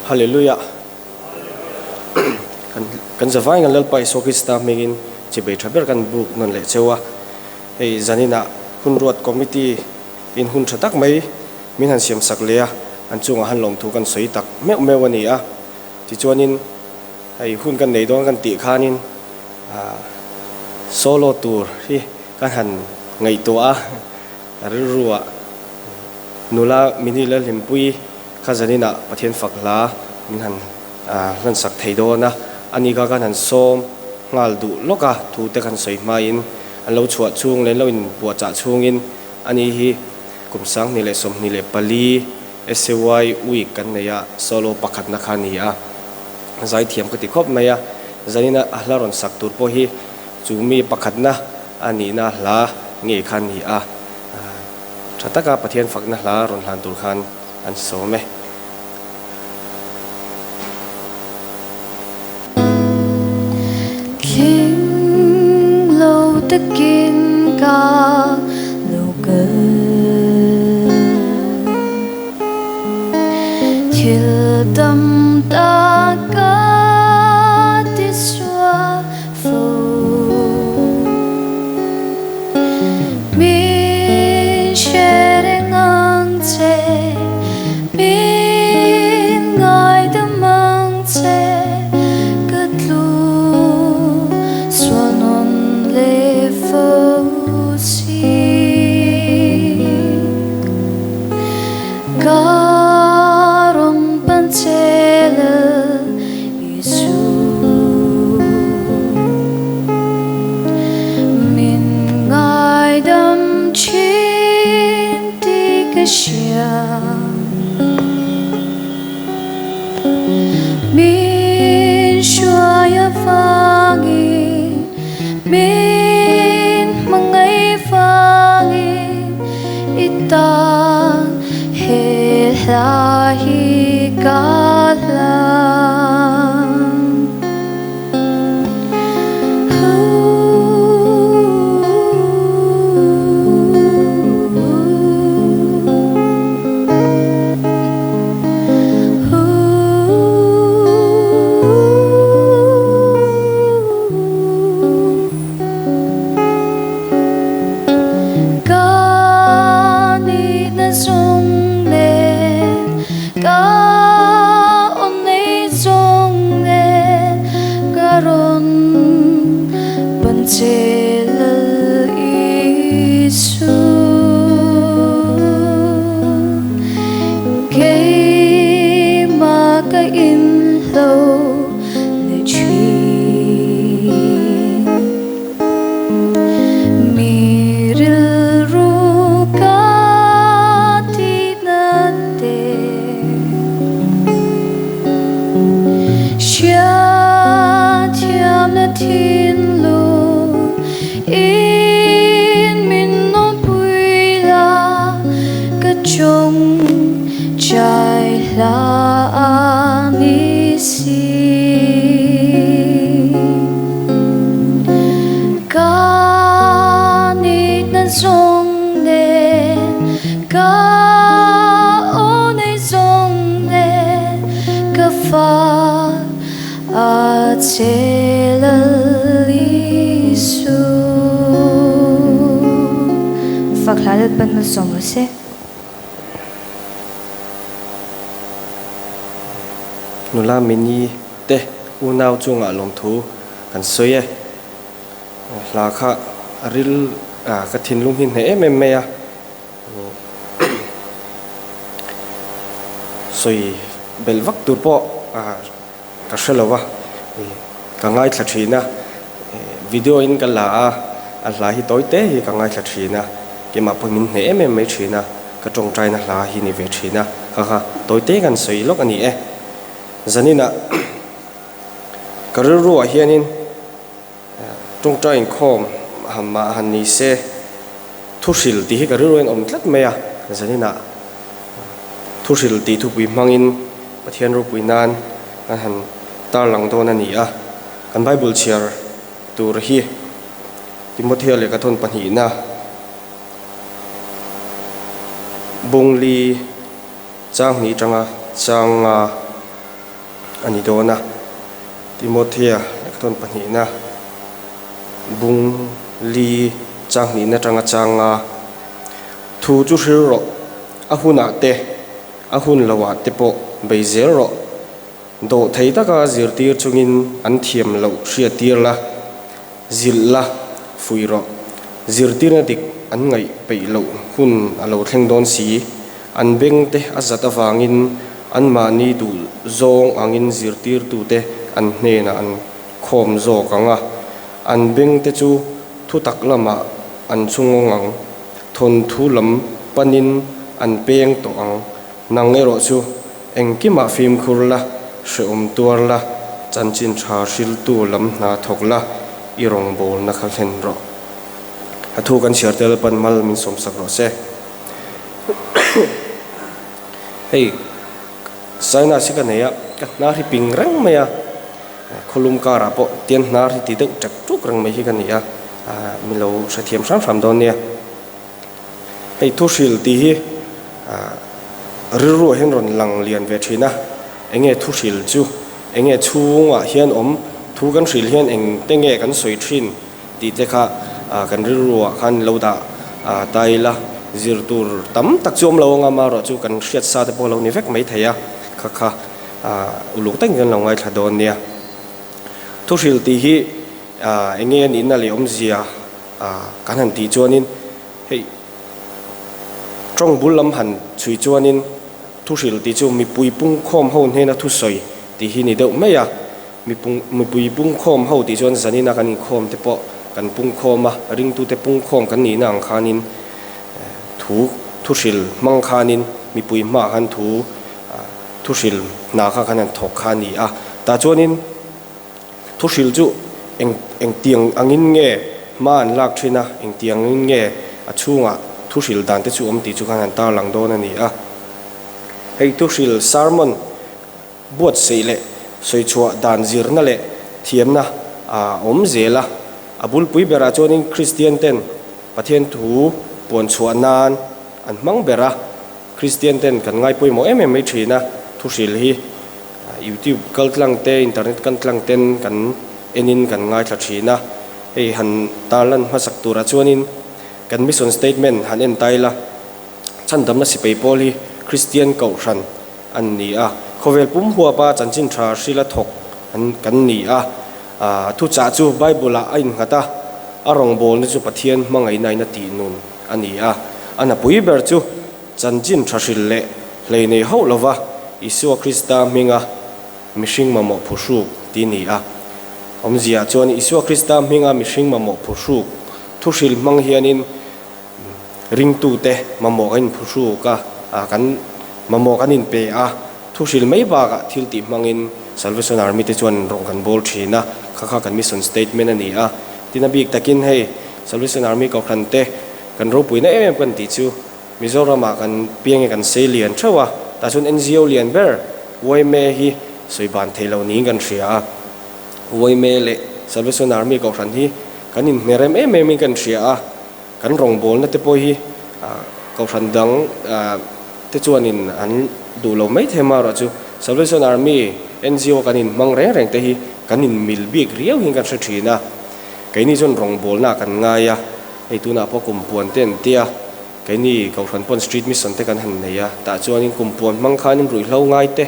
Hallelujah. Kan kan zavai kan Lalpa Isua Krista hmingin chibei tha ber kan buk nawn leh cheu a. Hei zaninah hun ruat committee in hun tha tak mai min han siam sak leh a, an chungah han lawmthu kan sawi tak meuh meuh a ni a. Tichuanin hei hun kan nei dawn kan tih khanin solo tur hi kan han ngaihtuah a, ka rilruah nula mini Lalhlimpuii kha zaninah Pathian fak hla min han hlansak thei dawn a, ani kha kan han sawm nghal duh lawk a, thu te kan sawi hmain an lo chhuah chhung leh an lo inbuahchah chhungin ani hi kum 2024 SAY week kan nei a, solo pakhatna kha a ni a, zaithiam ka ti khawp mai a, zanina a hla rawn sak tur pawh hi chu mi pakhatna a nihna hla ngei kha a ni a. Tha taka Pathian fakna hla rawn hlan tur khan an sawm e. Tling lo takin ka lo kal Thil tam tak ka ti sual fo Min hre reng ang che, min ngaidam ang che, ka tlu sual nawn leh fo si. Ka rawn pan che lal Isu. Min ngaidam thin tih ka hria. Min hruai avangin, min hmangaih vangin i tan he hla hi ka hlan. Ka nihna zawng nen Ka aw nei zawng nen ka rawn pan che Lal Isu. Keimah ka inhlo leh thin. Mi rilru ka tihna te Hriathiamna thinlung in min awmpui la ka chawng chai hla a ni si. Ka nihna zawng nen ka aw nei zawng nen ka fa a che Lal Isu. Fak hla Lalpan malsawm rawh se. Nula Mini te unau chungah lawmthu kan sawi e. Hla kha a ril a ka thinlung hi hneh em em mai a, sawi belh vak tur pawh ka hre lo va, ka ngaithla thin a, video in ka la a, a hla hi tawi te hi ka ngaithla thin a, keimah pawhin min hneh em em mai thin a, ka tawngtaina hla hi ni ve thin a, kha kha tawi te kan sawi lawk a ni e. Zaninah ka rilruah hianin. Tawngtai inkhawm han mah han ni se, thuhril tih hi ka rilru in awm tlat mai a, zaninah thuhril tih thupui hmangin Pathian ropui nan kan han tarlang dawn a ni a, kan Bible chhiar tur hi Timothea lehkha thawn pahnihna bungli chang hnih atanga chang nga. a ni dawn a. Timothea lehkhathawn pahnihna bung li chang hnihna atanga chang a, Thu chu hril rawh, a hunah te, a hun loah te pawh bei zel rawh. Dawhthei taka zirtir chungin an thiam loh hriattir la, zilh la, fuih rawh. Zirtirna dik an ngaih peih loh hun a lo thleng dawn si. An bengte a zat avangin anmahni duh zawng angin zirtirtute an hnenah an khawm zawk ang a, an bengte chu thutak lamah an chhungawng ang, thawnthu lam panin an peng tawh ang. Nang erawh chu engkimah fimkhur la, hrehawm tuar la, chanchin tha hriltu lam hna thawk la, i rawngbawlna kha hlen rawh. A thu kan chhiar tel pan mal min sawmsak rawh se. Hei sinus hi ka nei a, ka hnar hi ping reng mai a, khawlum karah pawh tian hnar hi ti deuh ṭek ṭuk reng mai hi ka ni a, min lo hrethiam hram hram dawn nia. Hei thuhril tih hi rilruah hian rawn lang lian ve thin a, eng nge thuhril chu, eng nge chhungah hian awm, thu kan hril hian eng te nge kan sawi thin tih te kha kan rilruah khan lo dah ta ila, zir tur tam tak chu awm lo ang a, amaherawh chu kan hriat sa te pawh a lo ni vek mai thei a, kha kha uluk takin kan lo ngaithla dawn nia. Thuhril tih hi eng nge a nihna leh awmzia Kan han tih chuanin hei tawng bul lam han chhui chuanin thuhril tih chu mipui pungkhawm ho hnena thusawi tih hi ni deuh mai a, mipui pungkhawm ho tih chuan zanina kan inkhawm te pawh kan pungkhawm a, ringtute pungkhawm kan nihna ang khanin thu thuhril hmang khanin mipui hmaah khan thu thuhril hna kha kan han thawk kha a ni a, tah chuanin. Thuhril chu eng engtiang angin nge hma an lak thin a, engtiang angin nge a chhungah thuhril dan te chu awm tih chu khan han tarlang dawn a ni a. Hei thuhril sermon buatsaih leh sawichhuah dan zirna leh thiamna a awm zel a. A bulpui berah chuanin Kristian ten Pathian thu puanchhuah nan an hmang ber a, Kristian ten kan ngai pawimawh em em mai thin a, thuhril hi Youtube kal tlang te, internet kal tlang ten kan enin kan ngaithla thin a, hei han tarlan hmasak turah chuanin kan mission statement han en ta ila, chhandamna sipai pawl hi Kristian kohhran an ni a, khawvel pum huapa chanchin tha hrila thawk an kan ni a, thuchah chu Bible ah a innghat a, a rawngbawlna chu Pathian hmangaihna in a tih nun a ni a, a hnapui ber chu Chanchin tha hrilh leh hlei nei hauh lova Isua Krista hminga mihring mamawh phuhruk ti ni a. Awmzia chuan Isua Krista hminga mihring mamawh phuhruk thu hrilh hmang hianin ringtute mamawh kan inphuhruk a, kan mamawh kan inpe a, thu hrilh mai bakah thil tih hmangin Salvation Army te chuan rawng kan bawl thin a, kha kha kan mission statement a ni a. Tin a bik takin hei Salvation Army kohhran te kan ropuina em em kan tih chu Mizoramah kan piang e kan sei lian theuh a, tah chuan NGO lian ber yma hi sawi ban thei lo niin kan hria a. Yma leh Salvation Army kohhran hi kan inhmerem em em in kan hria a, kan rawngbawlna te pawh hi kohhran dang te chuanin an duh lo mai thei amaherawh chu Salvation Army NGO kan inhmang reng reng te hi kan inmil bik riau hian kan hre thin a, keini chuan rawngbawlna ah kan ngai a. Hei tunah pawh kum puan te an tia, keini Kohhran pawn Street Mission te kan han nei a, tah chuanin kum puan hmang khanin ruihhlo ngai te,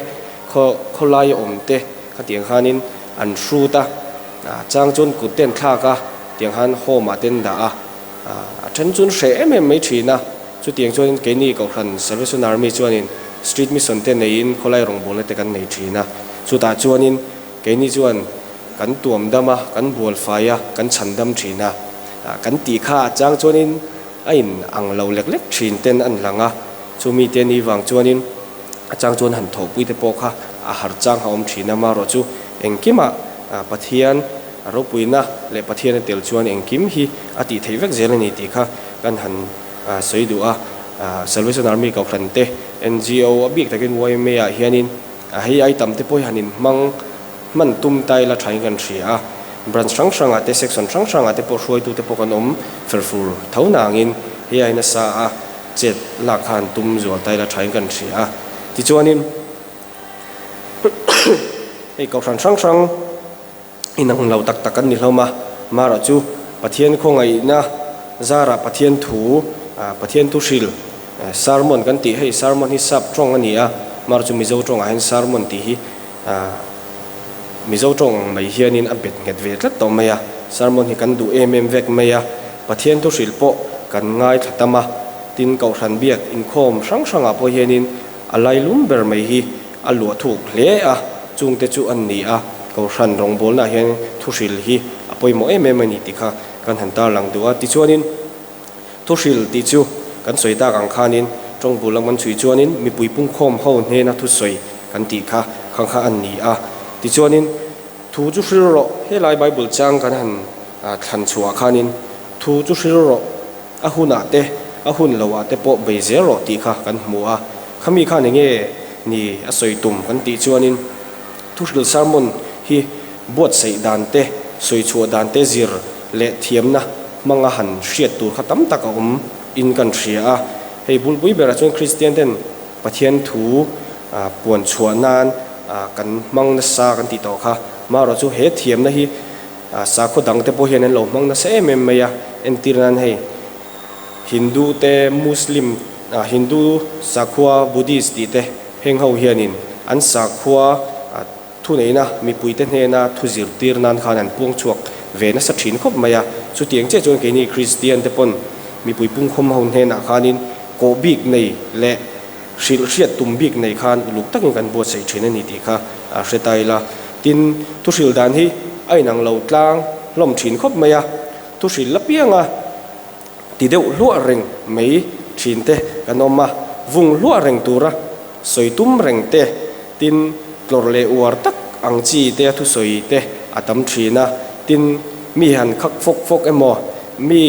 khaw khawlai awm te khatiang khanin an hrut a, chang chuan kut te an thlak a, tiang khan home ah te an dah a, a then chuan hreh em em mai thin a, chutiang chuanin keini Kohhran Salvation Army chuanin Street Mission te neiin khawlai rawngbawlna te kan nei thin a, chutah chuanin keini chuan kan tuam dam a, kan bual fai a, kan chhan dam thin a. Kan tih kha a chang chuanin a in ang lo lek lek thin ten an lang a, chumi te ni vang chuanin a chang chuan han thawhpui te pawh kha a har chang a awm thin a, amaherawh chu engkimah Pathian ropuina leh Pathian a tel chuan engkim hi a tih theih vek zel a ni tih kha kan han sawi duh a. Salvation Army Kohhran te, NGO a bik takin yma ah hianin hei ai tam te pawh hi han inhmang Hman tum ta ila thain kan hria a, branch hrang hrangah te, section hrang hrangah te pawh hruaitute pawh kan awm fel fur tho nangin hei ai nasa a chet lak kha han tum zual ta ila thain kan hria a. Tichuanin. Hei kohhran hrang hrang inang lo tak tak an ni hlawm a, marawh chu Pathian khawngaihna zarah Pathian thu, Pathian thu hril, sermon kan tih, hei sermon hi sap tawng a ni a, marawh chu Mizo tawngah hian sermon tih hi Mizo tawng ang mai hianin a bet nghet ve tlat tawh mai a, sermon hi kan duh em em vek mai a, Pathian thu hril pawh kan ngaithla tam a, tin kohhran biak inkhawm hrang hrangah pawh hianin a lailum ber mai hi a luah thuk hle a, chungte chu an ni a, Kohhran rawngbawlnaah hian thuhril hi a pawimawh em em a ni tih kha kan han tarlang duh a. Tichuanin thuhril tih chu kan sawi tak ang khanin tawng bul lam kan chhui chuanin mipui pungkhawm ho hnena thusawi kan tih kha khang kha an ni a. Tichuanin thu chu hril rawh, helai Bible chang kan han thlan chhuah khanin thu chu hril rawh, A hunah te, a hun loah te pawh bei zel rawh tih kha kan hmu a. Khami khan enge ni a sawi tum kan tih chuanin thuhril sermon hi buatsaih dan te, sawi chhuah dan te zir leh thiamna hmanga han hriat tur kha tam tak a awm in kan hria a. Hei bulpui berah chuan Kristian ten Pathian thu puan chhuah nan kan hmang nasa kan tih tawh kha. Marawh chu he thiamna hi Sakhaw dangte pawh hian an lo hmang nasa em em mai a, entir nan hei Hindu te, Muslim, Hindu sakhua, Buddhist tih te heng ho hianin an sakhua thuneihna mipuite hnena thu zirtir nan khan an puang chhuak ve nasa thin khawp mai a. Chutiang chiah chuan keini Kristian te pawn mipui pungkhawm ho hnenah khanin kawh bik nei leh Hrilh hriat tum bik nei khan uluk takin kan buatsaih thin a ni tih kha a hre ta ila. Tin, thuhril dan hi a inang lo tlang hlawm thin khawp mai a, thuhril la pianga ti deuh hluah reng mai thin te kan awm a, vung hluah reng tura sawi tum reng te, tin, tlawrh leh uar tak ang chi te a thusawi te a tam thin a, tin, mi han khak fawk fawk emaw, mi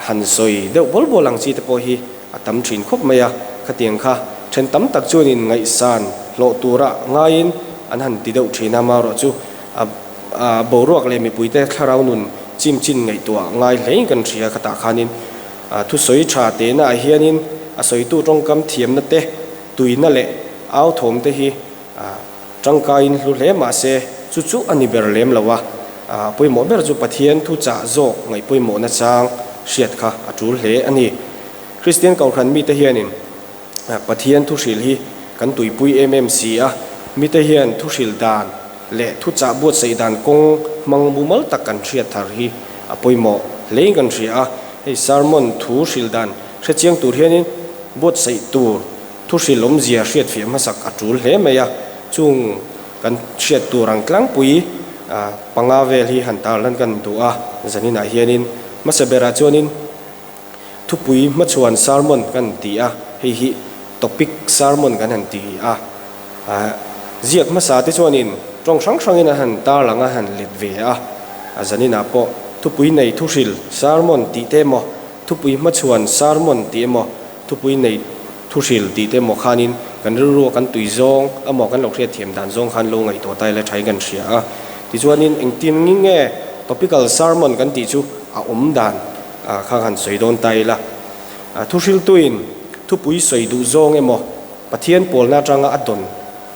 han sawi deuh bawl bawl ang chi te pawh hi A tam thin khawp mai a, khatiang kha then tam tak chuanin ngaihsan hlawh tura ngaiin an han ti deuh thin a, marawh chu a boruak leh mipuite thlarau nun chim chin ngaihtuah ngai hlein kan hria khatah khanin thusawi tha tehna ah hianin a sawitu tawngkam thiamna te, tuina leh au thawm te hi tangkaiin hlu hle mahse chu chu a ni ber lem lo a, a pawimawh ber chu Pathian thuchah zawk ngaih pawimawhna chang hriat kha a tul hle a ni. Kristian Kohhran mite hianin Pathian thuhril hi kan tuipui em em si a, mite hian thuhril dan leh thuchah buatsaih dan kawng hmang mumal tak kan hriat thar hi a pawimawh hlein kan hria a. Hei sermon thu hril dan hrechiang tur hianin buatsaih tur thuhril awmzia hriatfiah hmasak a tul hle mai a, chung kan hriat tur ang tlangpui panga vel hi han tarlan kan duh a, zaninah hianin hmasa berah chuanin Thupui hmachhuan sermon kan ti a, hei hi topic sermon kan han ti a. Ziak hmasa te chuanin tawng hrang hrangin an han tarlang a, han let ve a. A zaninah pawh thupui nei thuhril sermon tih te emaw, thupui hmachhuan sermon tih emaw, thupui nei thuhril tih te emaw khanin kan rilrua kan tui zawng emaw kan lo hriatthiam dan zawng khan lo ngaihtuah ta ila thain kan hria a. Tichuanin engtin nge topical sermon kan tih chu a awm dan Ah kha han sawi dawn ta ila. Thuhriltuin thupui sawi duh zawng emaw Pathian pawlna atanga a dawn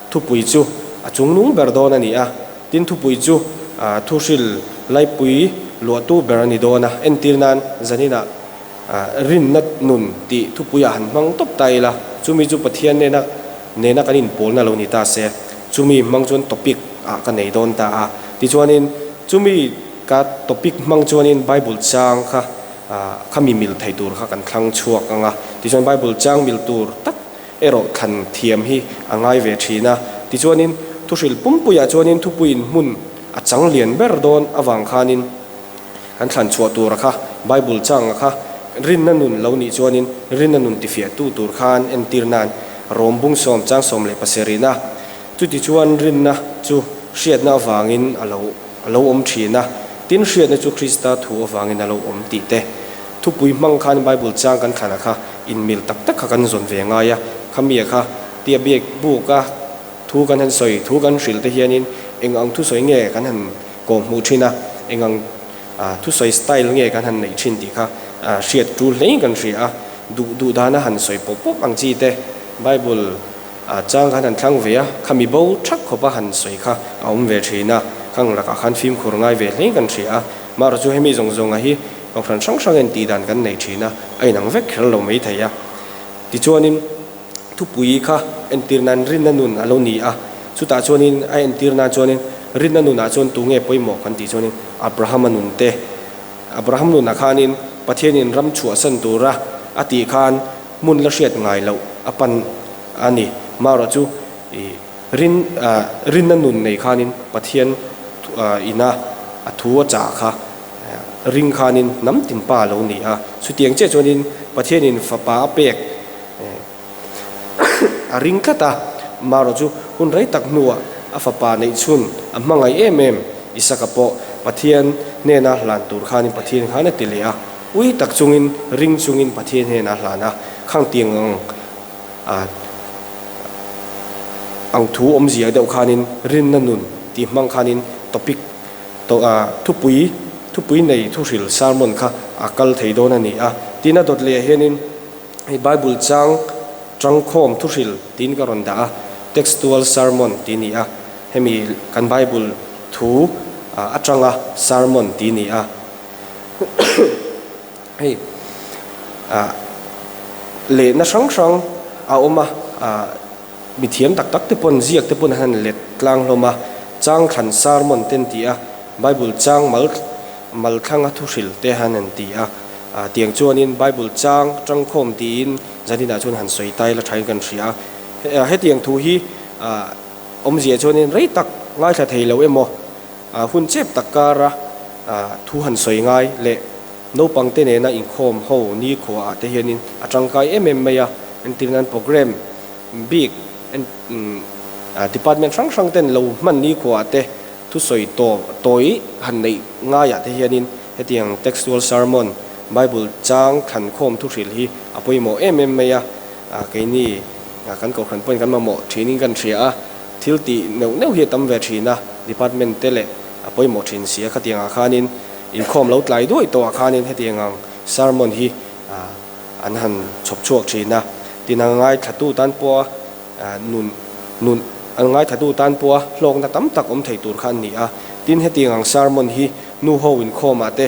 thupui chu a chungnung ber dawn a ni a, tin thupui chu thuhril laipui luahtu ber a ni dawn a. Entir nan zaninah rinna nun tih thupuiah han hmang tawp ta ila, chumi chu Pathian nena nena kan inpawlna lo ni ta se, chumi hmang chuan topic ah ka nei dawn ta a. Tichuanin chumi Ka topic hmang chuanin Bible chang kha khami mil thei tur kha kan thlang chhuak ang a, tichuan Bible chang mil tur tak erawh thlan thiam hi a ngai ve thin a. Tichuanin thuhril pumpuiah chuanin thupuiin hmun a chang lian ber dawn avang khanin kan thlan chhuah tura kha Bible changa kha rinna nun lo nih chuanin rinna nun tifiahtu tur khan entir nan Rom bung sawm chang 17 a. Chutichuan rinna chu hriatna avangin a lo a lo awm thin a, tin hriatna chu Krista thu avangin a lo awm tih te. Thupui hmang khan Bible chang kan thlan a kha inmil tak tak kha kan zawn ve ngai a, khamia kha tia biak buk a thu kan han sawi, thu kan hrilh te hianin eng ang thusawi nge kan han kawm hmuh thin a, eng ang thusawi style nge kan han neih thin tih kha hriat tul hlein kan hria a, duh duh dana han sawi pawp pawp ang chi te Bible. Chang khan han thlang ve a, khami bo thak khawpa han sawi kha a awm ve thin a, khang lakah khan fimkhur ngai ve hle kan hria a. Marawh chu hemi zawng zawnga hi kohhran hrang hrang en tih dan kan nei thin a, a inang vek kher lo mai thei a. Tichuanin thupui kha entir nan rinna nun a lo ni a, chutah chuanin a entir nan chuanin rinna nunah chuan tunge pawimawh kan tih chuanin Abrahama nun te, Abraham nunah khanin Pathianin ram chhuahsan tura a tih khan hmun la hriat ngai loh a pan a ni. Marawh chu i rin rinna nun nei khanin Pathian ina a thu a chah kha ring khanin hnam tin pa a lo ni a. Chutiang chiah chuanin Pathianin fapa a pek a ring tlat a. Marawh chu hun rei tak hnuah a fapa neih chhun a hmangaih em em Isaka pawh Pathian hnena hlan tur khanin Pathian khan a ti leh a. Ui tak chungin, ring chungin Pathian hnenah a hlan a, khang tiang ang ang thu awmzia deuh khanin rinna nun tih hmang khanin topic thupui thupui nei thuhril sermon kha a kal thei dawn a ni a. Tin a dawt leh ah hianin hei Bible chang tangkhawm thuhril tiin ka rawn dah a, textual sermon tih a ni a, hemi kan Bible thu atanga sermon tih a ni a. Hei ah lehna hrang hrang a awm a ah mithiam tak tak te pawn ziak te pawn an han let tlang hlawm a chang thlan sermon te an ti a bible chang mal mal thlanga thu hril te han an ti a ah tiang chuanin bible chang tangkhawm tiin zaninah chuan han sawi tai la thain kan hria a hetiang thu hi ah awmzia chuanin rei tak ngaithla thei lo emaw. Hun chep tak kara thu han sawi ngai leh naupangte nena inkhawm ho nikhua ah te hianin a tangkai em em mai a, entir nan program bik department hrang hrang ten lo hman nikhua ah te thusawi tawi han neih ngai ah te hianin hetiang textual sermon Bible chang thlankhawm thuhril hi a pawimawh em em mai a, keini kan kohhran pawhin kan mamawh thinin kan hria a. Thil tih neuh neuh hi a tam ve thin a, department te leh a pawimawh thin si a, khatiang ah khanin inkhawm lo tlai duai tawh ah khanin hetiang ang sermon hi an han chhawp chhuak thin a, tin a ngaithlatu tan pawha nun nun an ngaithlatu tan pawha hlawkna tam tak awm thei tur kha an ni a, tin hetiang ang sermon hi nu ho inkhawm ah te,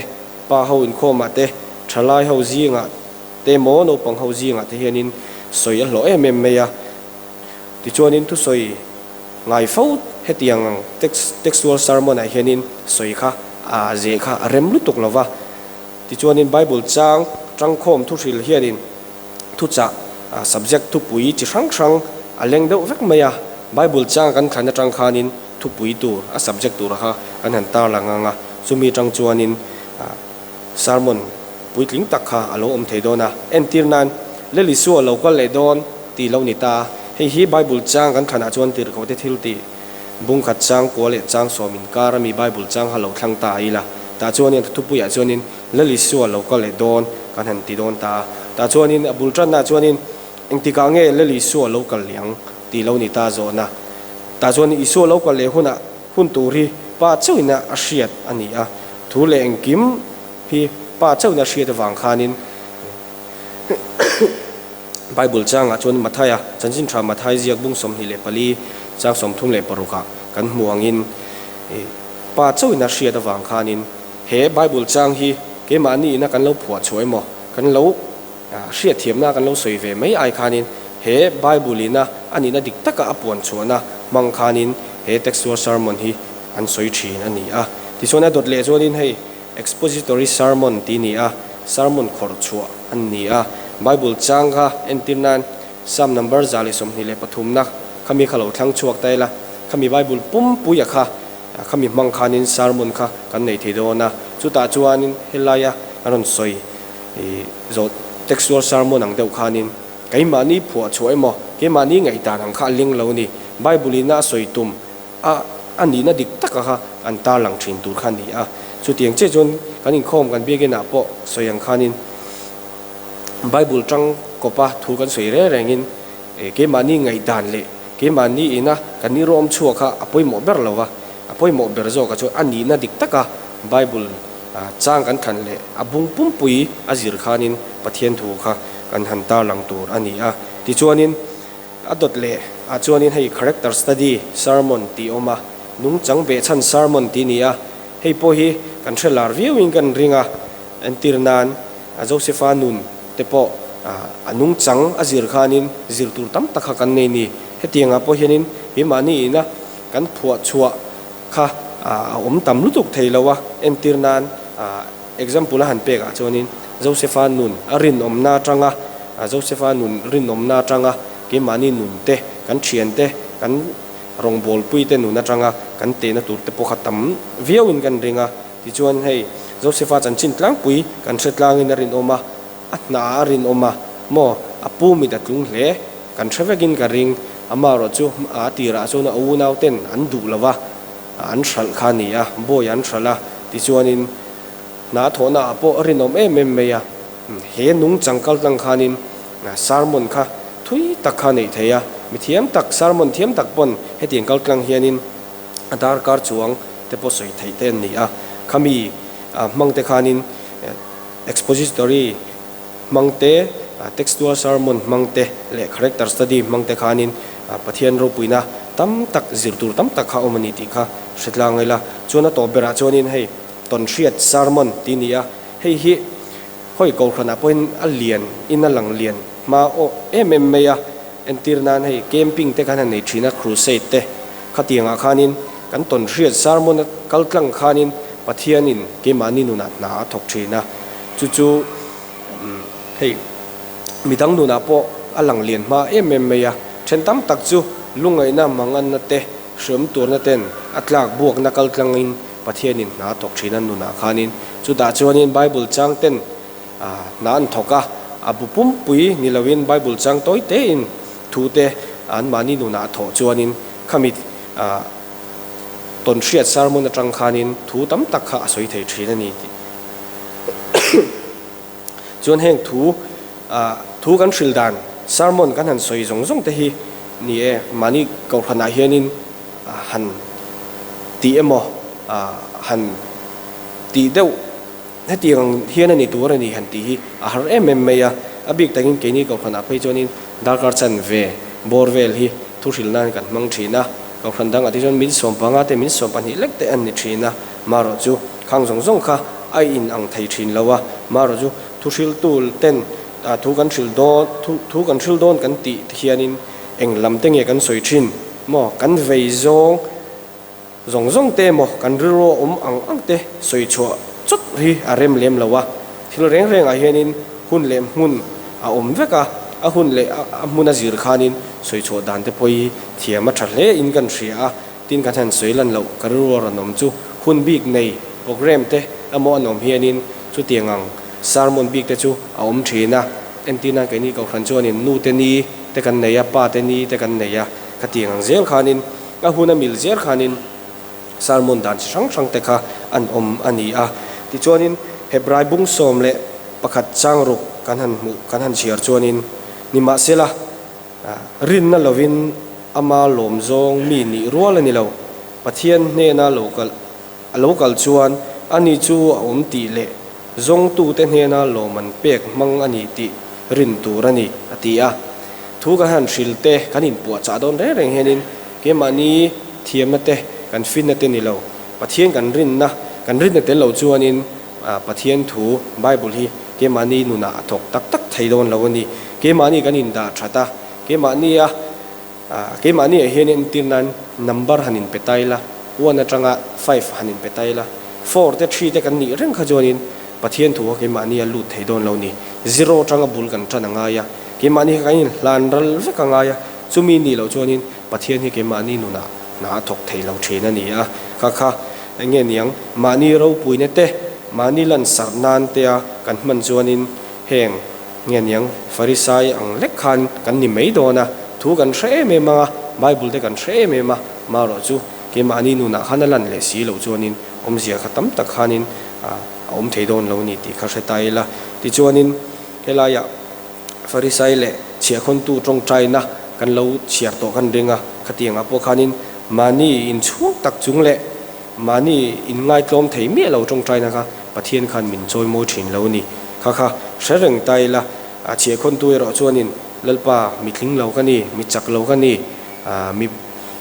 pa ho inkhawm ah te, thalai ho zingah te emaw naupang ho zingah te hianin sawi a hlawh em em mai a. Tichuanin thusawi ngai fo hetiang ang textual sermon ah hianin sawi kha a zeh kha a rem lutuk lo va. Tichuanin Bible chang tangkhawm thuhril hianin thuchah subject thupui chi hrang hrang a leng deuh vek mai a. Bible chang kan thlan atang khanin thupui tur a subject tur kha kan han tarlang ang a, chumi atang chuanin Sermon puitling tak kha a lo awm thei dawn a, entir nan, Lel Isua lo kal leh dawn tih lo ni ta. Hei hi Bible chang kan thlanah chuan tirhkohte thil tih bungkhat chang kua leh chang sawm inkar ami Bible chang kha lo thlang ta a ila. Tah chuanin a thupuiah chuanin Lel Isua lo kal leh dawn kan han ti dawn ta a. Tah chuanin a bul tannaah chuanin engtikah nge Lel Isua lo kal leh ang tih lo ni ta zawhna. Tah chuan Isua lo kal leh hunah Hun tur hi pa chauhin a hriat a ni a, thu leh engkim hi pa chauhin a hriat avang khanin Bible changah chuan Mathaia, Chanchin Tha Mathai ziak bung 24 chang 36 ah kan hmu angin pa chauhin a hriat avang khanin he Bible chang hi keimahni ina kan lo phuah chhuah emaw kan lo Hriatthiamna kan lo sawi ve mai ai khanin he Bible ina a nihna dik taka a puan chhuahna hmang khanin he textual sermon hi an sawi thin a ni a. Tichuan a dawt leh chuanin hei expository sermon tih a ni a, sermon khawrh chhuah a ni a. Bible chang kha entir nan Psalm number 123 na khami kha lo thlang chhuak ta ila, khami Bible pumpuia kha khami hmang khanin sermon kha kan nei thei dawn a. Chutah chuanin helaia an rawn sawi I zawh textual sermon ang deuh khanin keimahni phuah chhuah emaw, keimahni ngaihdan ang kha a ling lo a ni. Bible ina a sawi tum a a nihna dik taka kha an tarlang thin tur kha a ni a. Chutiang chiah chuan kan inkhawm kan biakinah pawh sawi ang khanin Bible tang kawpa thu kan sawi reng rengin keimahni ngaihdan leh keimahni ina kan irawm chhuah kha a pawimawh ber lo va. A pawimawh ber zawkah chuan a nihna dik taka Bible Chang kan thlan leh a bung pumpui a zir khanin Pathian thu kha kan han tarlang tur a ni a. Tichuanin a dawt leh. ah chuanin hei character study sermon tih a awm a, nungchang behchhan sermon tih a ni a, hei pawh hi kan hre lar viauin kan ring a, entir nan Josepha nun te pawh a nungchang a zir khanin zir tur tam tak kha kan nei ni. Hetiang ah pawh hianin keimahni ina kan phuah chhuah kha a awm tam lutuk thei lo a, entir nan Example a han pek ah chuanin Josepha nun a rinawmna atanga Josepha nun rinawmna atanga keimahni nun te, kan thian te, kan rawngbawlpui te nun atanga kan tehna tur te pawh kha tam viau in kan ring a. Tichuan hei Josepha chanchin tlangpui kan hre tlangin a rinawm a, a hna a rinawm a maw a pu mit a tlung hle kan hre vekin ka ring. Amaherawhchu a tirah chuan a unau ten an duh lo va. An hralh kha a ni a, bawi an hralh a, tichuanin hna thawhna ah pawh a rinawm em em mai a, he nungchang kal tlang khanin sermon kha thui tak kha a neih thei a, mi thiam tak sermon thiam tak pawn hetiang kal tlang hianin a darkar chuang te pawh sawi theih te an ni a, khami hmang te khanin expository hmang te, textual sermon hmang te leh character study hmang te khanin Pathian ropuina tam tak zir tur tam tak kha a awm a ni tih kha hre tlang ila. Chuan a tawp berah chuanin hei tawnhriat sermon tih a ni a, hei hi hawi kohhranah pawhin a lian in a lang lian hma aw em em mai a, entir nan hei camping te khan han nei thin a, crusade te khatiangah khanin kan tawnhriat sermon a kal tlang khanin Pathianin keimahni nunah hna a thawk thin a, chu chu hei midang nunah pawh a lang lian hma em em mai a, then tam tak chu lungngaihna manganna te hriam turna ten a tlak buakna kal tlangin Pathianin hna a thawk thin a nunah khanin chutah chuanin Bible chang ten hna an thawk a, a bu pumpui ni loin Bible chang tawi tein thu te anmahni nunah a thawh chuanin khami tawnhriat sermon atang khanin thu tam tak kha a sawi thei thin a ni tih. Chuan heng thu thu kan hrilh dan sermon kan han sawi zawng zawng te hi ni e, mahni kohhranah hianin han tih emaw han tih deuh hetiang hian a ni tur a ni han tih hi a har em em mai a, a bik takin keini kohhranah phei chuanin darkar chanve bawr vel hi thu hrilh nan kan hmang thin a, kohhran dangah te chuan min sawmpanga te min sawmpahnih lek te an ni thin a. Marawh chu khang zawng zawng kha a in ang thei thin lo a, marawh chu thu hriltu ten thu kan hrilh dawn thu kan hrilh dawn kan tih te hianin eng lam te nge kan sawi thin maw, kan vei zawng zawng zawng te emaw kan rilru a awm ang ang te sawi chhuah chawt hi a rem lem lo a, thil reng rengah hianin hun leh hmun a awm vek a, a hun leh a hmun a zir khanin sawi chhuah dan te pawh hi thiam a tha hle in kan hria a. Tin kan han sawi lan loh ka rilru a rawn awm chu hun bik nei programme te emaw an awm hianin chutiang ang sermon bik te chu a awm thin a, entirnan keini kohhran chuanin nu te ni te kan nei a, pa te ni te kan nei a, khatiang ang zel khanin a hun a mil zel khanin sermon dan chi hrang hrang te kha an awm a ni a. Tichuanin Hebrai bung 11 chang ruk kan han hmuh kan han chhiar chuanin nimahsela, Rinna lovin ama lawm zawng mi nih rual a ni lo. Pathian hnena lo kal a lo kal chuan ani chu a awm tih leh zawngtute hnena lawm an pek hmang a ni tih rin tur a ni, a ti a. Thu kan han hril te kan inpuahchah dawn reng reng hianin keimahni thiamna te kan finna te ni lo. Pathian kan rinna kan rinna tel lo chuanin Pathian thu, Bible hi keimahni nunah a thawk tak tak thei dawn lo a ni. Keimahni kan indah that a, keimahnia keimahniah hian entir nan number han inpe ta ila, one atanga five han inpe ta ila, four te three te kan nih reng kha chuanin Pathian thu kha keimahnia lut thei dawn lo a ni. Zero atanga bul kan tan a ngai a, keimahni kha kan inhlan ral vek a ngai a, chumi nih loh chuanin Pathian hi keimahni nunah hna a thawk thei lo thin a ni a, kha kha eng nge niang mahni ropuina te, mahni lansarh nan tea kan hman chuanin heng nge niang Farisai ang lek khan kan ni mai dawn a, thu kan hre em em ang a, Bible te kan hre em em a, marawh chu keimahni nunah khan a lan leh si loh chuanin awmzia kha tam tak khanin a awm thei dawn lo a ni tih kha hre ta ila. Tichuanin helaiah. Farisai leh chhiahkhawntu tawngtaina kan lo chhiar tawh kan ring a, khatiangah pawh khanin mahni inchhuang tak chung leh mahni inngaitlawm thei miah lo tawngtaina kha Pathian khan min chawimawi thin lo a ni. Kha kha hre reng ta ila, a chhiahkhawntu erawh chuanin Lalpa mi tling lo ka ni, mi chak lo ka ni. Mi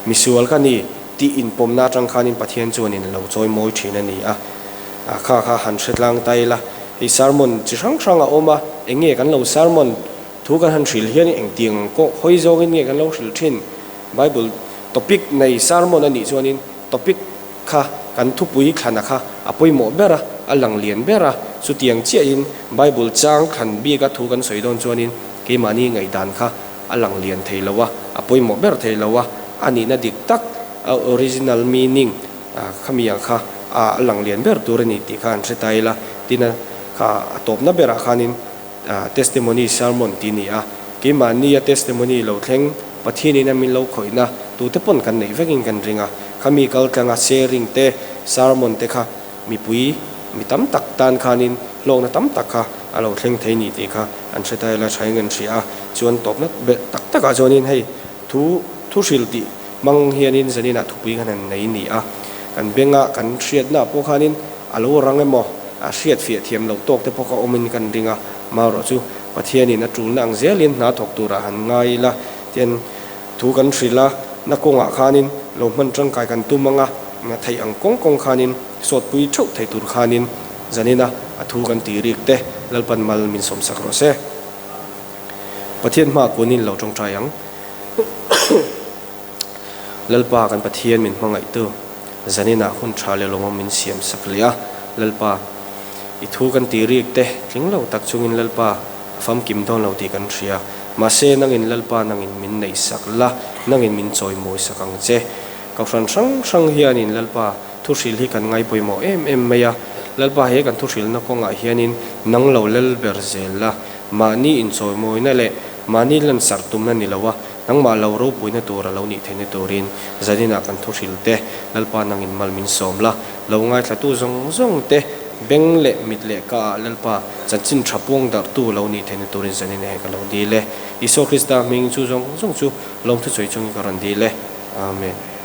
misual ka ni tih inpawmna atang khanin Pathian chuanin a lo chawi mawi thin a ni a. Kha kha han hre tlang ta ila, hei sermon chi hrang hrang a awm a, eng nge kan lo sermon thu kan han hrilh hian engtiang kawh hawi zawngin nge kan lo hrilh thin? Bible topic nei sermon a nih chuanin topic kha kan thupui thlana kha a pawimawh ber a, a lang lian ber a, chutiang chiahin Bible chang thlan bika thu kan sawi dawn chuanin keimahni ngaihdan kha a lang lian thei lo a, a pawimawh ber thei lo a, a nihna dik tak, a original meaning khami ang kha a lang lian ber tur a ni tih kha an hre ta ila. Tin a kha a tawpna berah khanin testimony sermon tih a ni a, keimahnia testimony lo thleng Pathianin a min lo khawihna tute pawn kan neih vekin kan ring a, khami kal tlanga sharing te sermon te kha Mipui mi tam tak tan khanin hlawkna tam tak kha a lo thleng thei ni tih kha an hre ta ila thain an hria a, chuan tawpna belh tak takah chuanin hei thu thu hrilh tih hmang hianin zaninah thupui khan han nei ni a, kan benga kan hriatna pawh khanin a lo rang emaw a hriat fiah thiam loh tawk te pawh kha awmin kan ring a, marawh chu Pathianin a tulna ang zelin hna thawk turah han ngai ila tian Thu kan hrilh a, na kawngah khanin lo hman tangkai kan tum ang a, na theih ang kawng kawng khanin sawtpui theuh thei tur khanin zanina a thu kan tih rik te Lalpan mal min sawmsak rawh se. Pathian hmaah kunin lo tawngtai ang. Lalpa kan Pathian min hmangaihtu zaninah hun tha leh lawmawm min siam sak leh a, Lalpa i thu kan tih rik te tling lo tak chungin Lalpa a famkim dawn lo tih kan hria. Mahse, nangin Lalpa nangin min neihsak la, nangin min chawimawi sak ang che. Kohhran hrang hrang hianin Lalpa thuhril hi kan ngaipawimawh em em mai a. Lalpa he kan thuhrilna kawngah hianin nang lo lel ber zel la, mahni inchawimawina leh mahni lansarh tumna ni lo a, nangmah lo ropuina tur a lo nih theihna turin zaninah kan thuhril te Lalpa nangin mal min sawm la, lo ngaithlatu zawng zawng te beng leh mit leh ka ah Lalpa chanchin tha puang darhtu lo nih theihna turin zanin hei ka lo dil e. Isua Krista hming chu zawng zawng chu lawmthu sawi chungin ka rawn dil e. Amen.